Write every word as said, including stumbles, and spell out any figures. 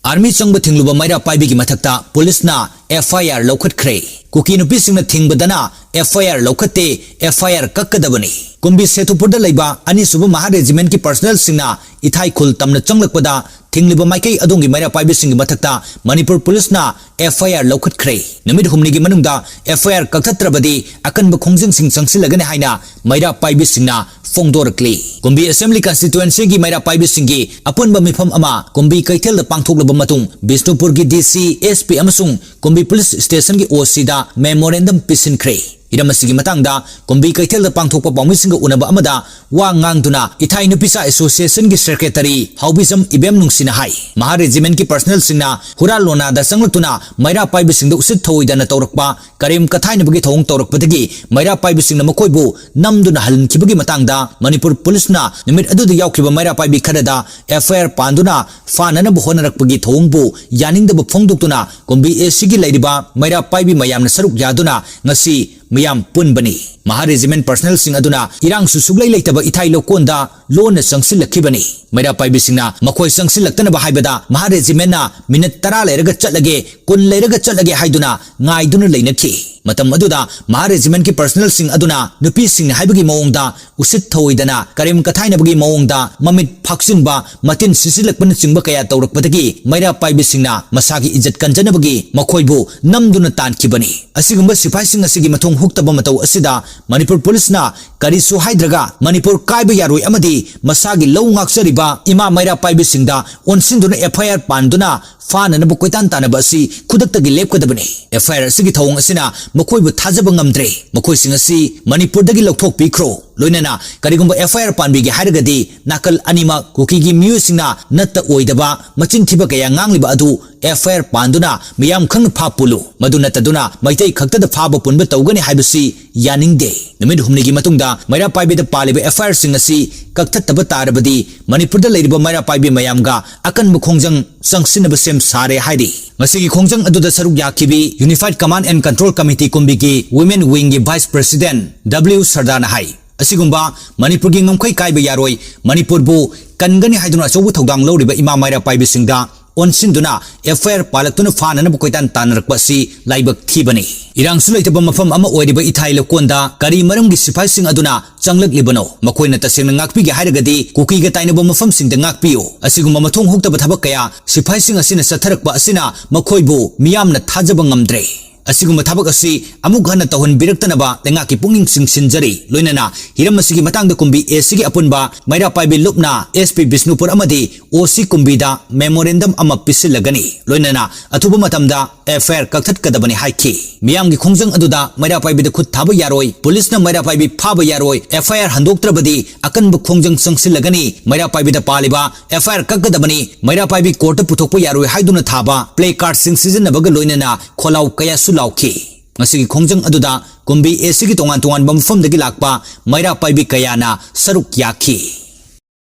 Army ꯆꯪꯕ ꯊꯤꯡꯂꯨꯕ ꯃꯩꯔꯥ ꯄꯥꯏꯕꯤꯒꯤ ꯃꯊꯛꯇ ꯄꯨꯂꯤꯁꯅ ꯑꯦꯐ ꯑꯥꯏ ꯑꯥꯔ ꯂꯧꯈꯠꯈ꯭ꯔꯦ꯫ ꯀꯨꯀꯤ ꯅꯨꯄꯤꯁꯤꯡꯅ ꯊꯤꯡꯕꯗꯅ ꯑꯦꯐ ꯑꯥꯏ ꯑꯥꯔ ꯂꯧꯈꯠꯇꯦ, ꯑꯦꯐ ꯑꯥꯏ ꯑꯥꯔ ꯀꯛꯀꯗꯕꯅꯤ꯫ ꯀꯨꯝꯕꯤ ꯁꯦꯇꯨꯄꯨꯔꯗ ꯂꯩꯕ ꯑꯅꯤꯁꯨꯕ ꯃꯍꯥ ꯔꯦꯖꯤꯃꯦꯟꯠꯀꯤ ꯄꯔꯁꯅꯦꯜꯁꯤꯡꯅ ꯏꯊꯥꯏ ꯈꯨꯜ ꯇꯝꯅ ꯆꯪꯂꯛꯄꯗ ꯊꯤꯡꯂꯤꯕ ꯃꯥꯏꯀꯩ ꯑꯗꯣꯝꯒꯤ ꯃꯩꯔꯥ ꯄꯥꯏꯕꯤꯁꯤꯡꯒꯤ ꯃꯊꯛꯇ ꯃꯅꯤꯄꯨꯔ ꯄꯨꯂꯤꯁꯅ ꯑꯦꯐ ꯑꯥꯏ ꯑꯥꯔ ꯂꯧꯈꯠꯈ꯭ꯔꯦ꯫ ꯅꯨꯃꯤꯠ ꯍꯨꯝꯅꯤꯒꯤ ꯃꯅꯨꯡꯗ ꯑꯦꯐ ꯑꯥꯏ ꯑꯥꯔ ꯀꯛꯊꯠꯇ꯭ꯔꯕꯗꯤ ꯑꯀꯟꯕ ꯈꯣꯡꯖꯪꯁꯤꯡ ꯆꯪꯁꯤꯜꯂꯒꯅꯤ ꯍꯥꯏꯅ ꯃꯩꯔꯥ ꯄꯥꯏꯕꯤꯁꯤꯡꯅ ꯐꯣꯡꯗꯣꯔꯛꯂꯤ꯫ ꯀꯨꯝꯕꯤ ꯑꯦꯁꯦꯝꯕ꯭ꯂꯤ ꯀꯟꯁꯇꯤꯇ꯭ꯋꯦꯟꯁꯤꯒꯤ ꯃꯩꯔꯥ ꯄꯥꯏꯕꯤꯁꯤꯡꯒꯤ ꯑꯄꯨꯟꯕ ꯃꯤꯐꯝ ꯑꯃ ꯀꯨꯝꯕꯤ ꯀꯩꯊꯦꯜꯗ ꯄꯥꯡꯊꯣꯛꯂꯕ ꯃꯇꯨꯡ ꯕꯤꯁꯅꯨꯄꯨꯔꯒꯤ ꯗꯤ ꯁꯤ, ꯑꯦꯁ ꯄꯤ ꯑꯃꯁꯨꯡ ꯀꯨꯝꯕꯤ ꯄꯨꯂꯤꯁ ꯁ꯭ꯇꯦꯁꯟꯒꯤ ꯑꯣ ꯁꯤꯗ ꯃꯦꯃꯣꯔꯦꯟꯗꯝ ꯄꯤꯁꯤꯟꯈ꯭ꯔꯦ꯫ ꯍꯤꯔꯝ ꯑꯁꯤꯒꯤ ꯃꯇꯥꯡꯗ ꯀꯨꯝꯕꯤ ꯀꯩꯊꯦꯜꯗ ꯄꯥꯡꯊꯣꯛꯄ ꯄꯥꯎꯃꯤꯁꯤꯡꯒ ꯎꯅꯕ ꯑꯃꯗ ꯋꯥ ꯉꯥꯡꯗꯨꯅ ꯏꯊꯥꯏ ꯅꯨꯄꯤꯁꯥ ꯑꯦꯁꯣꯁꯤꯌꯦꯁꯟꯒꯤ ꯁꯦꯀ꯭ꯔꯦꯇꯔꯤ ꯍꯥꯎꯕꯤꯖꯝ ꯏꯕꯦꯝ ꯅꯨꯡꯁꯤꯅ ꯍꯥꯏ, ꯃꯍꯥ ꯔꯦꯖꯤꯃꯦꯟꯠꯀꯤ ꯄꯔꯁꯅꯦꯜꯁꯤꯡꯅ ꯍꯨꯔꯥꯜ ꯂꯣꯅꯥꯗ ꯆꯪꯂꯛꯇꯨꯅ ꯃꯩꯔꯥ ꯄꯥꯏꯕꯤꯁꯤꯡꯗ ꯎꯁꯤꯠ ꯊꯧꯑꯣꯏꯗꯅ ꯇꯧꯔꯛꯄ ꯀꯔꯦꯝ ꯀꯊꯥꯏꯅꯕꯒꯤ ꯊꯧꯑꯣꯡ ꯇꯧꯔꯛꯄꯗꯒꯤ ꯃꯩꯔꯥ ꯄꯥꯏꯕꯤꯁꯤꯡꯅ ꯃꯈꯣꯏꯕꯨ ꯅꯝꯗꯨꯅ ꯍꯜꯍꯟꯈꯤꯕꯒꯤ ꯃꯇꯥꯡꯗ ꯃꯅꯤꯄꯨꯔ ꯄꯨꯂꯤꯁꯅ ꯅꯨꯃꯤꯠ ꯑꯗꯨꯗ ꯌꯥꯎꯈꯤꯕ ꯃꯩꯔꯥ ꯄꯥꯏꯕꯤ ꯈꯔꯗ ꯑꯦꯐ ꯑꯥꯏ ꯑꯥꯔ ꯄꯥꯟꯗꯨꯅ ꯐꯥꯅꯅꯕ ꯍꯣꯠꯅꯔꯛꯄꯒꯤ ꯊꯧꯑꯣꯡꯕꯨ ꯌꯥꯅꯤꯡꯗꯕ ꯐꯣꯡꯗꯣꯛꯇꯨꯅ ꯀꯨꯝꯕꯤ ꯑꯦ ꯁꯤꯒꯤ ꯂꯩꯔꯤꯕ ꯃꯩꯔꯥ ꯄꯥꯏꯕꯤ ꯃꯌꯥꯝꯅ ꯁꯔꯨꯛ ꯌꯥꯗꯨꯅ ꯉꯁꯤ ꯃꯤꯌꯥꯝ ꯄꯨꯟꯕꯅꯤ꯫ ꯃꯍꯥ ꯔꯦꯖꯤꯃꯦꯟꯠ ꯄꯔꯁꯅꯦꯜꯁꯤꯡ ꯑꯗꯨꯅ ꯏꯔꯥꯡꯁꯨ ꯁꯨꯛꯂꯩ ꯂꯩꯇꯕ ꯏꯊꯥꯏ ꯂꯧꯀꯣꯟꯗ ꯂꯣꯟꯅ ꯆꯪꯁꯤꯜꯂꯛꯈꯤꯕꯅꯤ꯫ ꯃꯩꯔꯥ ꯄꯥꯏꯕꯤꯁꯤꯡꯅ ꯃꯈꯣꯏ ꯆꯪꯁꯤꯜꯂꯛꯇꯅꯕ ꯍꯥꯏꯕꯗ ꯃꯍꯥ ꯔꯦꯖꯤꯃꯦꯟꯠꯅ ꯃꯤꯅꯠ ꯇꯔꯥ ꯂꯩꯔꯒ ꯆꯠꯂꯒꯦ, ꯀꯨꯟ ꯂꯩꯔꯒ ꯆꯠꯂꯒꯦ ꯍꯥꯏꯗꯨꯅ ꯉꯥꯏꯗꯨꯅ ꯂꯩꯅꯈꯤ꯫ ꯃꯇꯝ ꯑꯗꯨꯗ ꯃꯍꯥ ꯔꯦꯖꯤꯃꯦꯟꯠꯀꯤ ꯄꯔꯁꯅꯦꯜꯁꯤꯡ ꯑꯗꯨꯅ ꯅꯨꯄꯤꯁꯤꯡꯅ ꯍꯥꯏꯕꯒꯤ ꯃꯑꯣꯡꯗ ꯎꯁꯤꯠ ꯊꯧꯑꯣꯏꯗꯅ ꯀꯔꯦꯝ ꯀꯊꯥꯏꯅꯕꯒꯤ ꯃꯑꯣꯡꯗ ꯃꯃꯤꯠ ꯐꯥꯛꯆꯤꯟꯕ, ꯃꯇꯤꯟ ꯁꯤꯆꯤꯜꯂꯛꯄꯅꯆꯤꯡꯕ ꯀꯌꯥ ꯇꯧꯔꯛꯄꯗꯒꯤ ꯃꯩꯔꯥ ꯄꯥꯏꯕꯤꯁꯤꯡꯅ ꯃꯁꯥꯒꯤ ꯏꯖꯠ ꯀꯟꯖꯅꯕꯒꯤ ꯃꯈꯣꯏꯕꯨ ꯅꯝꯗꯨꯅ ꯇꯥꯟꯈꯤꯕꯅꯤ꯫ ꯑꯁꯤꯒꯨꯝꯕ ꯁꯤꯐꯥꯏꯁꯤꯡ ꯑꯁꯤꯒꯤ ꯃꯊꯣꯡ ꯍꯨꯛꯇꯕ ꯃꯇꯧ ꯑꯁꯤꯗ ꯃꯅꯤꯄꯨꯔ ꯄꯨꯂꯤꯁꯅ ꯀꯔꯤꯁꯨ ꯍꯥꯏꯗ꯭ꯔꯒ ꯃꯅꯤꯄꯨꯔ ꯀꯥꯏꯕ ꯌꯥꯔꯣꯏ ꯑꯃꯗꯤ ꯃꯁꯥꯒꯤ ꯂꯧ ꯉꯥꯛꯆꯔꯤꯕ ꯏꯃꯥ ꯃꯩꯔꯥ ꯄꯥꯏꯕꯤꯁꯤꯡꯗ ꯑꯣꯟꯁꯤꯟꯗꯨꯅ ꯑꯦꯐ ꯑꯥꯏ ꯑꯥꯔ ꯄꯥꯟꯗꯨꯅ ꯐꯥꯅꯅꯕ ꯀꯣꯏꯇꯥꯟ ꯇꯥꯟꯅꯕ ꯑꯁꯤ ꯈꯨꯗꯛꯇꯒꯤ ꯂꯦꯞꯀꯗꯕꯅꯤ꯫ ꯑꯦꯐ ꯑꯥꯏ ꯑꯥꯔ ꯑꯁꯤꯒꯤ ꯊꯧꯑꯣꯡ ꯑꯁꯤꯅ ꯃꯈꯣꯏꯕꯨ ꯊꯥꯖꯕ ꯉꯝꯗ꯭ꯔꯦ꯫ ꯃꯈꯣꯏꯁꯤꯡ ꯑꯁꯤ ꯃꯅꯤꯄꯨꯔꯗꯒꯤ ꯂꯧꯊꯣꯛꯄꯤꯈ꯭ꯔꯣ꯫ ꯂꯣꯏꯅꯅ ꯀꯔꯤꯒꯨꯝꯕ ꯑꯦꯐ ꯑꯥꯏ ꯑꯥꯔ ꯄꯥꯟꯕꯤꯒꯦ ꯍꯥꯏꯔꯒꯗꯤ ꯅꯥꯀꯜ ꯑꯅꯤꯃꯛ ꯀꯨꯀꯤꯒꯤ ꯃꯤꯑꯣꯏꯁꯤꯡꯅ ꯅꯠꯇ ꯑꯣꯏꯗꯕ ꯃꯆꯤꯟ ꯊꯤꯕ ꯀꯌꯥ ꯉꯥꯡꯂꯤꯕ ꯑꯗꯨ ꯑꯦꯐ ꯑꯥꯏ ꯑꯥꯔ ꯄꯥꯟꯗꯨꯅ ꯃꯤꯌꯥꯝ ꯈꯪꯅ ꯐꯥ ꯄꯨꯜꯂꯨ꯫ ꯃꯗꯨ ꯅꯠꯇꯗꯨꯅ ꯃꯩꯇꯩ ꯈꯛꯇꯗ ꯐꯥꯕ ꯄꯨꯟꯕ ꯇꯧꯒꯅꯤ ꯍꯥꯏꯕꯁꯤ ꯌꯥꯅꯤꯡꯗꯦ꯫ ꯅꯨꯃꯤꯠ ꯍꯨꯝꯅꯤꯒꯤ ꯃꯇꯨꯡꯗ ꯃꯩꯔꯥ ꯄꯥꯏꯕꯤꯗ ꯄꯥꯜꯂꯤꯕ ꯑꯦꯐ ꯑꯥꯏ ꯑꯥꯔꯁꯤꯡ ꯑꯁꯤ ꯀꯛꯊꯠꯇꯕ ꯇꯥꯔꯕꯗꯤ ꯃꯅꯤꯄꯨꯔꯗ ꯂꯩꯔꯤꯕ ꯃꯩꯔꯥ ꯄꯥꯏꯕꯤ ꯃꯌꯥꯝꯒ ꯑꯀꯟꯕ ꯈꯣꯡꯖꯪ ꯆꯪꯁꯤꯟꯅꯕ ꯁꯦꯝ ꯁꯥꯔꯦ ꯍꯥꯏꯔꯤ꯫ ꯉꯁꯤꯒꯤ ꯈꯣꯡꯖꯪ ꯑꯗꯨꯗ ꯁꯔꯨꯛ ꯌꯥꯈꯤꯕꯤ unified command and control committee ꯀꯨꯝꯕꯤꯒꯤ ꯋꯨꯃꯦꯟ ꯋꯤꯡꯒꯤ ꯚꯥꯏꯁ ꯄ꯭ꯔꯦꯁꯤꯗꯦꯟꯠ ꯗꯕ꯭ꯂꯤꯎ ꯁꯔꯗꯥꯅ ꯍꯥꯏ, ꯑꯁꯤꯒꯨꯝꯕ ꯃꯅꯤꯄꯨꯔꯒꯤ ꯉꯝꯈꯩ ꯀꯥꯏꯕ ꯌꯥꯔꯣꯏ, ꯃꯅꯤꯄꯨꯔꯕꯨ ꯀꯟꯒꯅꯤ ꯍꯥꯏꯗꯨꯅ ꯑꯆꯧꯕ ꯊꯧꯗꯥꯡ ꯂꯧꯔꯤꯕ ꯏꯃꯥ ꯃꯩꯔꯥ ꯄꯥꯏꯕꯤꯁꯤꯡꯗ ꯑꯣꯟꯁꯤꯟꯗꯨꯅ ꯑꯦꯐ ꯑꯥꯏ ꯑꯥꯔ ꯄꯥꯜꯂꯛꯇꯨꯅ ꯐꯥꯅꯅꯕ ꯀꯣꯏꯇꯥꯟ ꯇꯥꯟꯅꯔꯛꯄ ꯑꯁꯤ ꯂꯥꯏꯕꯛ ꯊꯤꯕꯅꯤ꯫ ꯏꯔꯥꯡꯁꯨ ꯂꯩꯇꯕ ꯃꯐꯝ ꯑꯃ ꯑꯣꯏꯔꯤꯕ ꯏꯊꯥꯏ ꯂꯧꯀꯣꯟꯗ ꯀꯔꯤ ꯃꯔꯝꯒꯤ ꯁꯤꯐꯥꯏꯁꯤꯡ ꯑꯗꯨꯅ ꯆꯪꯂꯛꯂꯤꯕꯅꯣ? ꯃꯈꯣꯏꯅ ꯇꯁꯦꯡꯅ ꯉꯥꯛꯄꯤꯒꯦ ꯍꯥꯏꯔꯒꯗꯤ ꯀꯨꯀꯤꯒ ꯇꯥꯏꯅꯕ ꯃꯐꯝꯁꯤꯡꯗ ꯉꯥꯛꯄꯤꯌꯨ꯫ ꯑꯁꯤꯒꯨꯝꯕ ꯃꯊꯣꯡ ꯍꯨꯛꯇꯕ ꯊꯕꯛ ꯀꯌꯥ ꯁꯤꯐꯥꯏꯁꯤꯡ ꯑꯁꯤꯅ ꯆꯠꯊꯔꯛꯄ ꯑꯁꯤꯅ ꯃꯈꯣꯏꯕꯨ ꯃꯤꯌꯥꯝꯅ ꯊꯥꯖꯕ ꯉꯝꯗ꯭ꯔꯦ꯫ ꯑꯁꯤꯒꯨꯝꯕ ꯊꯕꯛ ꯑꯁꯤ ꯑꯃꯨꯛ ꯍꯟꯅ ꯇꯧꯍꯟꯕꯤꯔꯛꯇꯅꯕ ꯂꯩꯉꯥꯛꯀꯤ ꯄꯨꯛꯅꯤꯡ ꯆꯤꯡꯁꯤꯟꯖꯔꯤ꯫ ꯂꯣꯏꯅꯅ ꯍꯤꯔꯝ ꯑꯁꯤꯒꯤ ꯃꯇꯥꯡꯗ ꯀꯨꯝꯕꯤ ꯑꯦ ꯁꯤꯒꯤ ꯑꯄꯨꯟꯕ ꯃꯩꯔꯥ ꯄꯥꯏꯕꯤ ꯂꯨꯞꯅ ꯑꯦꯁ ꯄꯤ ꯕꯤꯁꯅꯨꯄꯨꯔ ꯑꯃꯗꯤ ꯑꯣ ꯁꯤ ꯀꯨꯝꯕꯤꯗ ꯃꯦꯃꯣꯔꯦꯟꯗꯝ ꯑꯃ ꯄꯤꯁꯤꯜꯂꯒꯅꯤ꯫ ꯂꯣꯏꯅꯅ ꯑꯊꯨꯕ ꯃꯇꯝꯗ ꯑꯦꯐ ꯑꯥꯏ ꯑꯥꯔ ꯀꯛꯊꯠꯀꯗꯕꯅꯤ ꯍꯥꯏꯈꯤ꯫ ꯃꯤꯌꯥꯝꯒꯤ ꯈꯣꯡꯖꯪ ꯑꯗꯨꯗ ꯃꯩꯔꯥ ꯄꯥꯏꯕꯤꯗ ꯈꯨꯠ ꯊꯥꯕ ꯌꯥꯔꯣꯏ, ꯄꯨꯂꯤꯁꯅ ꯃꯩꯔꯥ ꯄꯥꯏꯕꯤ ꯐꯥꯕ ꯌꯥꯔꯣꯏ, ꯑꯦꯐ ꯑꯥꯏ ꯑꯥꯔ ꯍꯟꯗꯣꯛꯇ꯭ꯔꯕꯗꯤ ꯑꯀꯟꯕ ꯈꯣꯡꯖꯪ ꯆꯪꯁꯤꯜꯂꯒꯅꯤ, ꯃꯩꯔꯥ ꯄꯥꯏꯕꯤꯗ ꯄꯥꯜꯂꯤꯕ ꯑꯦꯐ ꯑꯥꯏ ꯑꯥꯔ ꯀꯛꯀꯗꯕꯅꯤ, ꯃꯩꯔꯥ ꯄꯥꯏꯕꯤ ꯀꯣꯔꯠꯇ ꯄꯨꯊꯣꯛꯄ ꯌꯥꯔꯣꯏ ꯍꯥꯏꯗꯨꯅ ꯊꯥꯕ ꯄ꯭ꯂꯦ ꯀꯥꯔꯗꯁꯤꯡ ꯁꯤꯖꯤꯟꯅꯕꯒ ꯂꯣꯏꯅꯅ ꯈꯣꯜꯂꯥꯎ ꯀꯌꯥꯁꯨ ꯂꯥꯎꯈꯤ꯫ ꯉꯁꯤꯒꯤ ꯈꯣꯡꯖꯪ ꯑꯗꯨꯗ ꯀꯨꯝꯕꯤ ꯑꯦ ꯁꯤꯒꯤ ꯇꯣꯉꯥꯟ ꯇꯣꯉꯥꯟꯕ ꯃꯐꯝꯗꯒꯤ ꯂꯥꯛꯄ ꯃꯩꯔꯥ ꯄꯥꯏꯕꯤ ꯀꯌꯥꯅ ꯁꯔꯨꯛ ꯌꯥꯈꯤ꯫